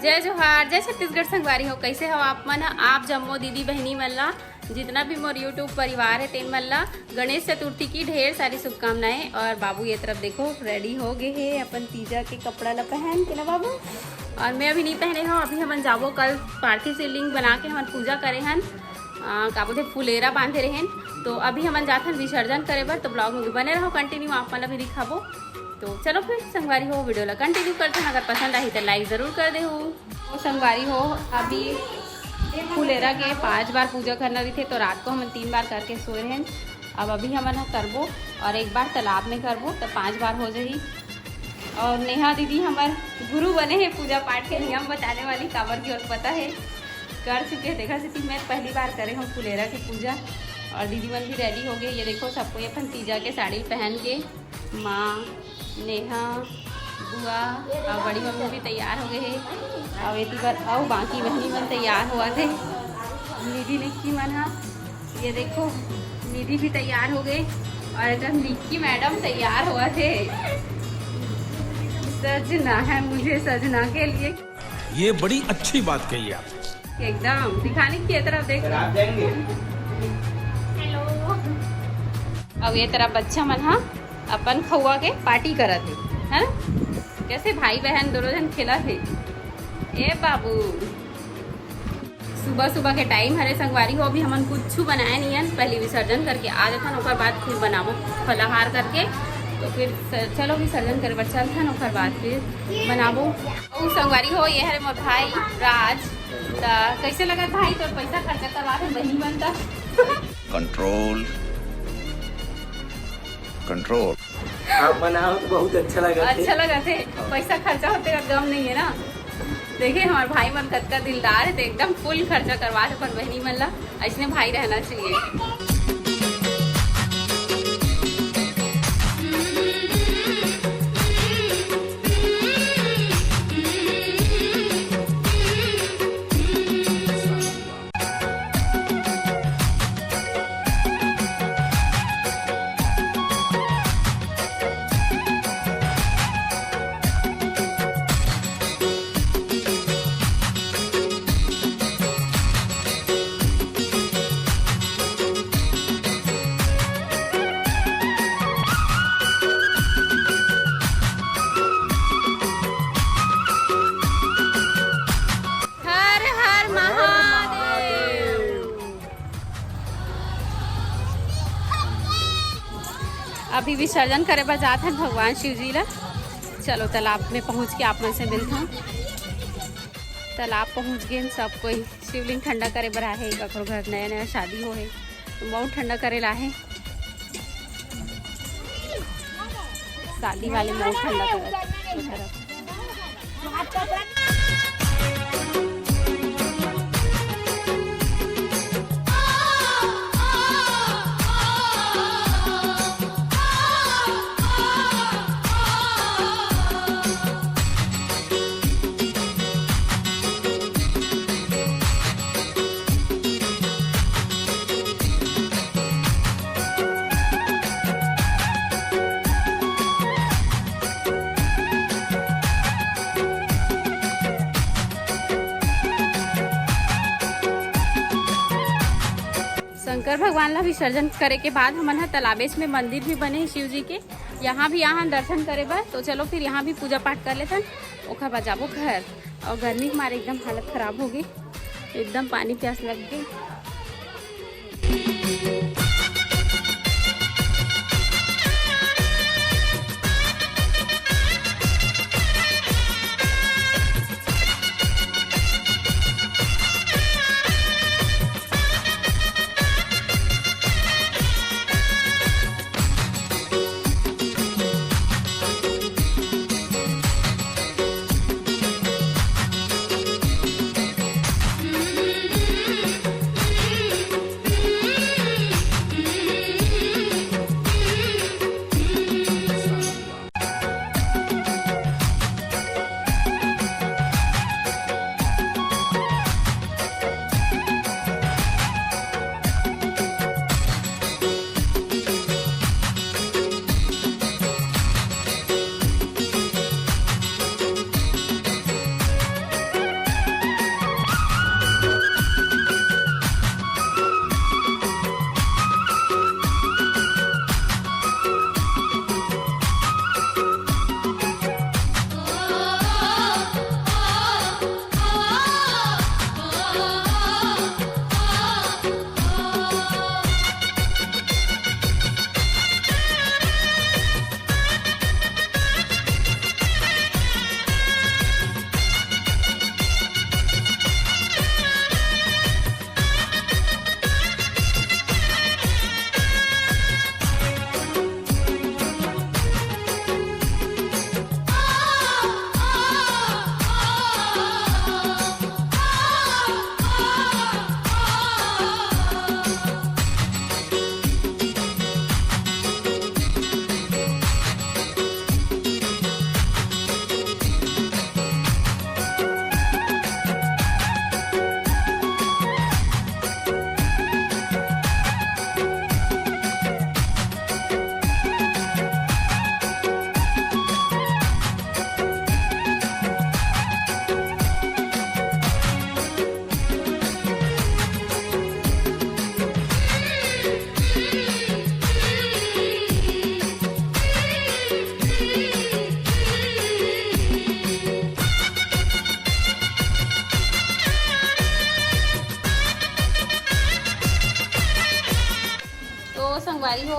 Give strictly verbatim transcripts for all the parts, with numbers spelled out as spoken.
जय जोहार, जय छत्तीसगढ़ संगवारी हो। कैसे हो आप मन? आप जम्मो दीदी बहिनी मन ला, जितना भी मोर YouTube परिवार है, तेन मन ला गणेश चतुर्थी की ढेर सारी शुभकामनाएं। और बाबू ये तरफ देखो, रेडी हो गए हे अपन तीजा के कपड़ा ला पहन के ना बाबू। और मैं अभी नहीं पहने हूँ, अभी हमन जाबो कल पार्थिव शिवलिंग बना के हमन पूजा करे हन, अ, का बोलथे, फुलेरा बांधे रहेन। तो अभी हमन जाथन विसर्जन करे बर, तो ब्लॉग में बने रहो, कंटिन्यू आप मन ला भी दिखाबो। तो चलो फिर संगवारी हो, वीडियो ला कंटिन्यू करथन। अगर पसंद आही तो लाइक जरूर कर देहू। तो संगवारी हो, अभी फुलेरा के पांच बार पूजा करना रहिथे, तो रात को हमन तीन बार करके सोए रहेन। अब अभी हमन ह करबो और एक बार तालाब में करबो, तो पांच बार हो जाही। और नेहा दीदी हमर गुरु बने हे पूजा पाठ के नियम बताने वाली, काबर की और पता है, कर चुके हैं। देखा जैसे मैं पहली बार करे हूँ फुलेरा की पूजा। और दीदी मन भी रेडी हो गए। ये देखो, सबको ये अपन तीजा के साड़ी पहन के माँ, नेहा, बुआ और बड़ी मम्मी भी तैयार हो गए हे। और एती बर अउ बाकी बहनी मन तैयार होवत हे। निधि निक्की मन हा, ये देखो, निधि भी तैयार हो गए। और एकदम निक्की मैडम तैयार होवत हे। सजना है मुझे, सजना के लिए। ये बड़ी अच्छी बात कही आप। एकदम दिखाने की ये तरफ देख। हेलो। अब ये तरफ बच्चा मन हा अपन खउआ के पार्टी करत हे, है ना? कैसे भाई बहन दोनों जन खेलत हे। ए बाबू, सुबह सुबह के टाइम हरे संगवारी हो, अभी हमन कुछ बनाए नहीं हन, पहले विसर्जन करके आ जाथन, ओकर बाद फिर बनाबो फलाहार करके। तो फिर स-, चलो विसर्जन करे बर चलथन, ओकर बाद फिर बनाबो। ओ संगवारी हो, ये हरे मोर भाई राज। त कैसे लगत भाई तोर पैसा खर्चा करवा के बहिनी बनता? Control, control. आप मन आओ तो बहुत अच्छा लगा थे। अच्छा लगा थे, पैसा खर्चा होते का गम नहीं है ना। देखे हमारे भाई मन कतका दिलदार है, तो एकदम फुल खर्चा करवा थे अपन बहनी मन ला। ऐसने भाई रहना चाहिए। हर हर महादेव। अभी विसर्जन करे बर जात हन भगवान शिव जी ला। चलो तालाब में पहुंच के आप मन से मिलथन। तालाब पहुंच गए सब कोई। शिवलिंग ठंडा करे बर आहे, ककरो घर नया नया शादी हो है तो बहुत ठंडा करे ला है। शादी वाले बहुत ठंडा करत। शंकर भगवान ला विसर्जन करे के बाद हमन ह तालाबेच में मंदिर भी बने हे शिव जी के, यहाँ भी यहाँ दर्शन करे बर। तो चलो फिर यहाँ भी पूजा पाठ कर लेथन, ओखर बाद जाबो घर। और गर्मी के मारे एकदम हालत खराब हो गई, एकदम पानी प्यास लग गई।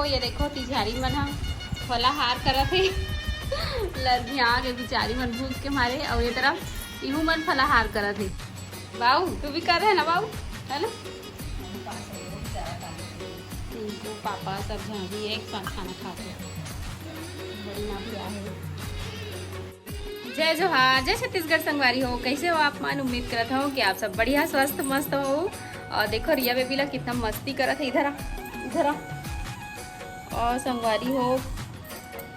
ये देखो, तिजहारी मन ह फलाहार करत हे। लरघिया के बिचारी मन भूख के मारे, अउ ये तरफ इहू मन फलाहार करत हे। बाऊ, तू भी कर रहे ना बाऊ, है ना? टिंकू, पापा सब झन भी एक साथ खाना खाथे। बड़ी माँ भी आहे। जय जोहार, जय छत्तीसगढ़ संगवारी हो। कैसे हो आप मन? उम्मीद करत हो कि आप सब बढ़िया, स्वस्थ, मस्त हो। और देखो, रिया बेबी ला कितना मस्ती करत है। इधर आ, इधर आ। और संगवारी हो,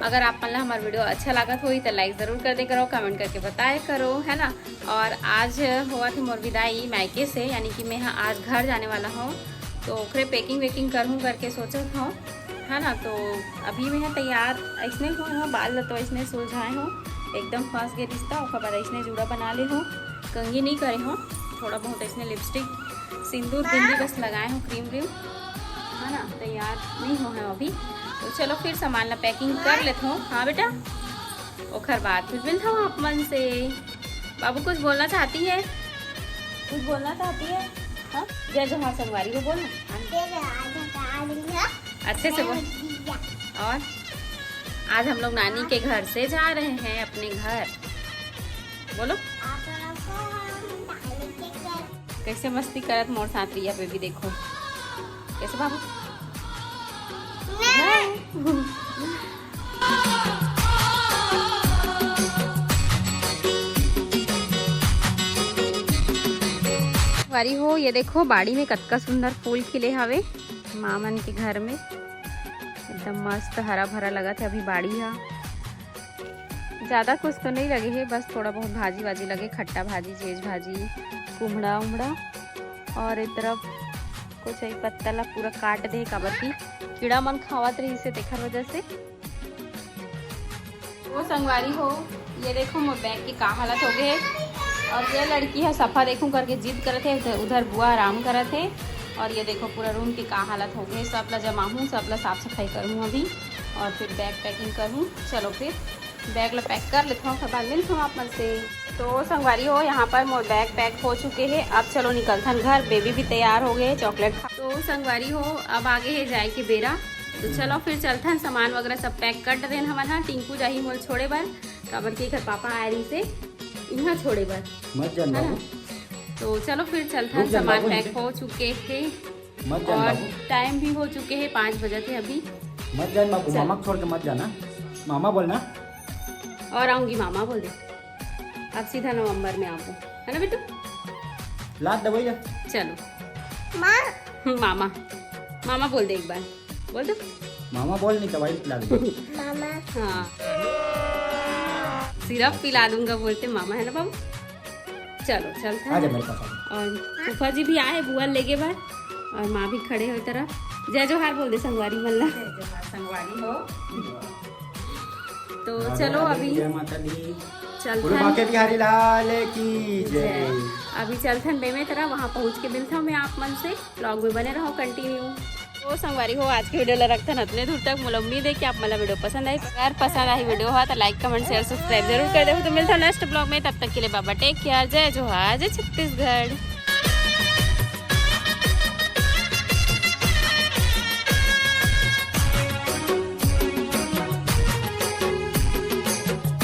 अगर आप मन ला हमार वीडियो अच्छा लागत होही, तो लाइक जरूर कर दे करो, कमेंट करके बताए करो, है ना। और आज होवत हे मोर विदाई मायके से, यानी कि मैं ह आज घर जाने वाला हूँ, तो ओकरे पैकिंग वैकिंग करहूँ करके सोचत हूँ, है ना। तो अभी मैं ह तैयार ऐसने हुए हूँ, बाल ला तो ऐसने सुलझाए हूँ, एकदम फंस गए रिश्ता, ओकर बाद ऐसने जूड़ा बना ले हूँ, कंघी नहीं करे हूँ, थोड़ा बहुत ऐसने लिपस्टिक, सिंदूर, बिंदी बस लगाए हूँ, क्रीम व्रीम, है ना। तैयार नहीं हुए हैं अभी, तो चलो फिर सामान ला पैकिंग कर लेत हूँ। हाँ बेटा, ओखर बाद फिर मिलत हूँ आप मन से। बाबू कुछ बोलना चाहती है? कुछ बोलना चाहती है? हाँ, जय जोहार संगवारी को बोलना। अच्छे से बोल। और आज हम लोग नानी के घर से जा रहे हैं अपने घर। बोलो। कैसे मस्ती करत मोर साथ रिया बेबी, देखो कैसे बाबू। वारी हो, ये देखो बाड़ी में कतका सुंदर फूल खिले हवे माँ मन के घर में, एकदम मस्त हरा भरा लगत है अभी बाड़ी हा। ज्यादा कुछ तो नहीं लगे है, बस थोड़ा बहुत भाजी वाजी लगे, खट्टा भाजी, चेज भाजी, कुम्हड़ा उम्हड़ा, और ए तरफ कुछ एक पत्ता ला पूरा काट दे, काबर की कीड़ा मन खावत रहिस हे, तेखर वजह से। वो संगवारी हो, ये देखो मोर बैग के का हालत हो गए। और ये लड़की है सफा देखूं करके जिद करत है, उधर, उधर बुआ आराम करत है। और ये देखो पूरा रूम के का हालत हो गए, सब ला जमाहूँ, सब ला साफ सफाई करूँ अभी, और फिर बैग पैकिंग करूँ। चलो फिर बैग ला पैक कर लेत हूँ, ओकर बाद मिलत हूँ आप मन से। तो संगवारी हो, यहाँ पर मोर बैग पैक हो चुके हैं। अब चलो निकलथन घर, बेबी भी तैयार हो गए चॉकलेट खा। तो संगवारी हो, अब आगे है जाए के बेरा, तो चलो फिर चलथन, सामान वगैरह सब पैक कर डरेन हमन हा। टिंकू जाही मोर छोड़े बर, काबर के एकर पापा आए रहिस हे इहाँ छोड़े बर, मत जान है ना? बाबू। तो चलो फिर चलथन, रुक जा सामान बाबू, पैक नीचे। हो चुके हैं मत जान और बाबू। टाइम भी हो चुके हैं, पाँच बजे थे अभी। मत जान बाबू, चल। मामा को छोड़ के मत जाना, मामा बोलना। और आऊंगी मामा बोल दे, अब सीधा नवंबर में आऊंगी, है ना बेटू? लात दवाई जा। चलो माँ। मामा, मामा बोल दे एक बार, बोल दो। मामा बोल, नहीं दवाई पिला दे। मामा। हाँ, सिरप पिला दूंगा बोलते मामा, है ना बाबू? चलो चलते हैं। मेरे पास। और फूफा जी भी आए बुआ लेगे बर, और माँ भी खड़े हो तरफ। जय जोहार बोल दे संगवारी मन ला। जय जोहार संगवारी हो। तो चलो अभी जय माता दी। चलथन। बांके बिहारी लाल की जय। अभी चलथन बेमे तरफ, वहाँ पहुँच के मिलता हूँ मैं आप मन से। ब्लॉग में बने रहो कंटिन्यू। तो संगवारी हो, आज के वीडियो ला रखथन अतने दूर तक। मोला उम्मीद है कि आप मन ला वीडियो पसंद आई। अगर पसंद आई वीडियो हो तो लाइक, कमेंट, शेयर, सब्सक्राइब जरूर कर देहू। तो मिलता हूँ नेक्स्ट ब्लॉग में, तब तक के लिए बाबा टेक केयर, जय जोहार, जय छत्तीसगढ़।